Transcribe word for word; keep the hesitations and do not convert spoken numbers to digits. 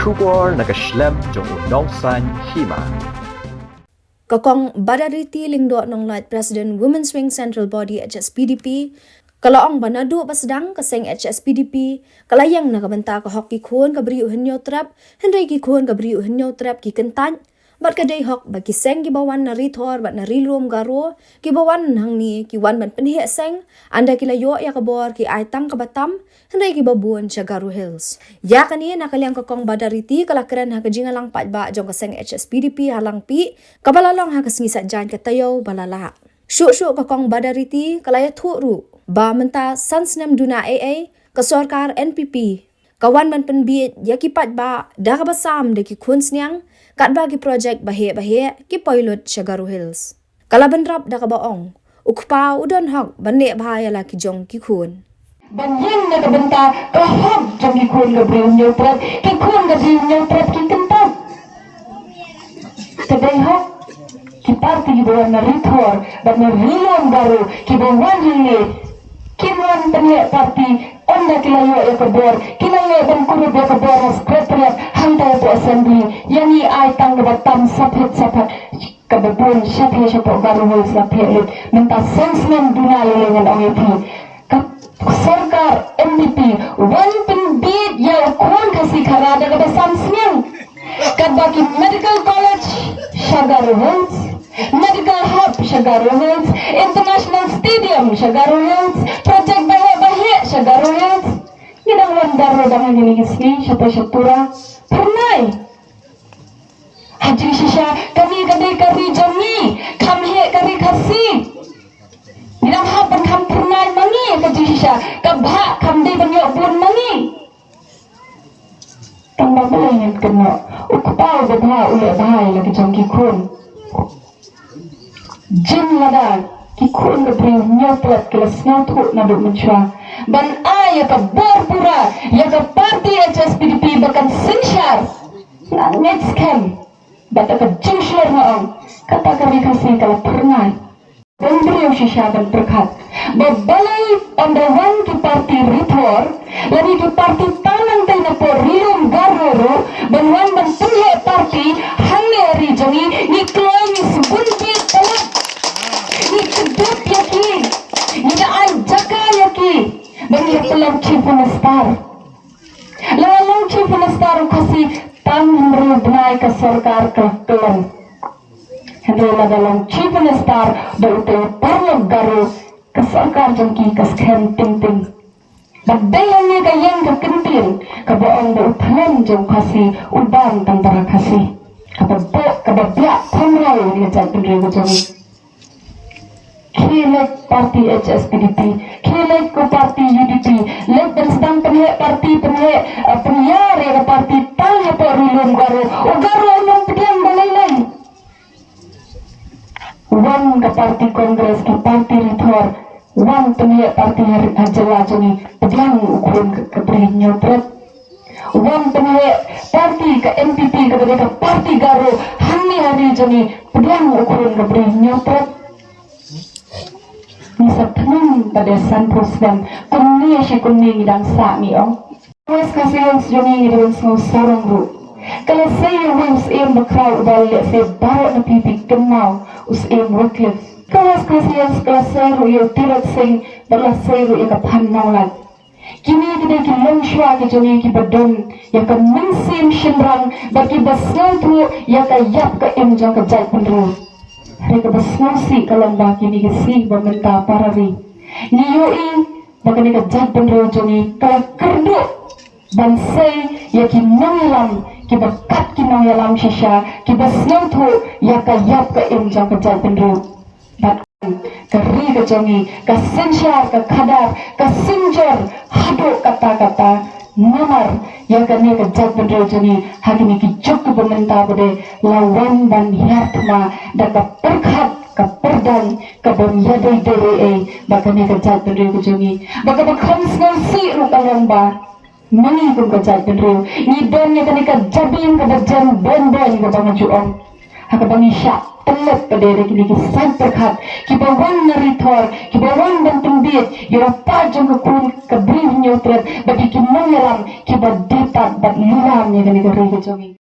Khubor na ka shlem jong u Nongsaiñ Hima. Ka Kong Badariti Lyngdoh Nonglait, President Women's Wing Central Body H S P D P, ka la ong ba naduh ba sdang ka seng H S P D P ka la ïeng na ka bynta ka hok ki khun ka Bri u Hynñiewtrep, hynrei ki khun ka Bri u Hynñiewtrep ki kyntait bad ka dei hok ba ki seng kiba wan na Ri Thor bad na Ri Lum Garo kiba wan hangne ki wan ban pynheh seng, ynda ki la ïoh ïa ka bor ki ai tang kaba tam, hynrei kiba bun sha Garo Hills. Ïa kane, na ka liang ka Kong Badariti ka la kren ha ka jingïalang paidbah jong ka seng H S P D P ha Langpih kaba la long ha ka sngi Saitjaiñ ka taïew ba la leit. Shuh shuh ka Kong Badariti ka la ïathuh ruh ba mynta san snem duna ei ei ka sorkar N P P ka wan ban pynbiej ïa ki paidbah da kaba sam da ki khun sniang, katba ki projek baheh baheh ki poi lut sha Garo Hills. Ka la bynrap da kaba ong, u kpa u don hok ban leh bha ïa la ki jong ki khun. Ban ïeng na ka bynta ka hok jong ki khun ka Bri u Hynñiewtrep, ki khun ka Bri u Hynñiewtrep ki kyntait. Ka dei hok, ki parti kiba wan na Ri Thor bad na Ri Lum Garo kiba wan hangne, kim wan pynheh parti ynda ki la ïoh ïa ka bor, ki la ïoh ban kurup ïa ka bor ha Secretariat hangta hapoh Assembly. Ïa ngi ai tang kaba tam saphet saphet, kaba bun shathie shapoh Garo Hills la pheh lut. Mynta san snem duna lei lei ngan ong ïa phi, ka sorkar N P P wan pynbiej ïa u khun Khasi Khara da kaba sam sniang. Katba ki medical college sha Garo Hills, medical hub sha Garo Hills, international stadium sha Garo Hills, project baheh baheh sha Garo Hills. Ngi dang wan Garo dang ha kine ki sngi, sha Peshapura. Phyrnai. Ha jingshisha, kane ka dei ka ri jong ngi, kham heh ka ri Khasi. Ngi dang hap ban kham phyrnai ma ngi ka jingshisha, ka bhah kham dei ban ïoh bun ma ngi. Tang ba balei ngin kynnoh, u kpa u babha u leh bha ïa la ki jong ki khun. Jin lada ki khun ka Bri u Hynñiewtrep ki la sngewthuh naduh mynshuwa ban ai ïa ka bor pura ïa ka parti H S P D P ba kan synshar, nga ngeit skhem bad da ka jingshlur nga ong, kata ka ri Khasi ka la phyrnai. Ban briew shisha ban pyrkhat ba balei ynda wan ki parti Ri Thor lane ki parti tang nangtei na pdeng Ri Lum Garo ruh ban wan ban pynheh parti hangne ha ri jong ngi, ngi kloi, ngi sbun ki palat, ngi kdup ïa ki, ngi da ai jaka ïa ki ban ïa pynlong Chief Minister. Lada long Chief Minister u Khasi, tang hynriew bnai ka sorkar ka la kyllon. Hynrei lada long Chief Minister da utei u paralok Garo, ka sorkar jong ki ka skhem ting ting. Bad dei hangne ka ïeng ka kyntien kaba ong ba u thliew jong u Khasi u bam tang para Khasi. Kaba bok kaba biah thamrai ïa ka jaitbynriew ka jong ngi. Khie leit parti H S P D P, khie leit ko parti U D P, leit ban sdang pynheh parti, pynheh, eh, pynïar ïa ka parti tang hapoh Ri Lum Garo. U Garo un ym pdiang ba lei lei. Wan ka parti Congress, ka parti Ri Thor, wan pynheh parti ha, ha jylla jong ngi, pdiang u khun ka, ka Bri u Hynñiewtrep. Wan pynheh parti ka N P P kaba dei ka parti Garo hangne ha ri jong ngi, pdiang u khun ka Bri u Hynñiewtrep. Ngi sa thngan ba dei sanphew snem kumne shi kumne ngi dang sah ngi ong. West Khasi Hills jong ngi ngi dei ban sngew sarong ruh. Ka la sei uwei u syiem bakhraw uba leh sei baroh na phi phi kynmaw u syiem Wycliffe. Ka West Khasi Hills ka la sei ruh ïa u Tirot Sing bad la sei ruh ïa ka Phan Nonglait. Kine ki dei ki longshuwa ki jong ngi kiba don ïa ka mynsiem shynrang bad kiba sngewthuh ïa ka ïap ka im jong ka jaitbynriew. Hynrei kaba sngewsih ka long ba kine ki sngi ba mynta para ri ngi ïohi ba kane ka jaitbynriew jong ngi ka la kyrduh ban sei ïa ki nongïalam kiba kat ki nongïalam shisha kiba sngewthuh ïa ka ïap ka im jong ka jaitbynriew. Bad ka ri ka jong ngi ka synshar, ka khadar, ka synjor haduh katta katta. Namar ïa kane ka jaitbynriew jong ngi ha kine ki juk kiba mynta ba dei la wan ban hiar thma da ka pyrkhat, ka pyrdaiñ, ka bym ïadei dei ei ei bad kane ka jaitbynriew ka jong ngi. Bad kaba kham sngewsih ruh ka long ba ma ngi kum ka jaitbynriew ngi don ïa kane ka jabieng kaba jem boin boin kaba nga ju ong ha kaba ngi shah Tlot pat de da kine ki saiñ pyrkhat kiba wan na ri thor, kiba wan ban pynbiej ïa u paid jong ka khun ka Bri Hynñiewtrep, bad ïa ki nongïalam kiba die pat bad lilam ïa kane ka ri ka jong ngi.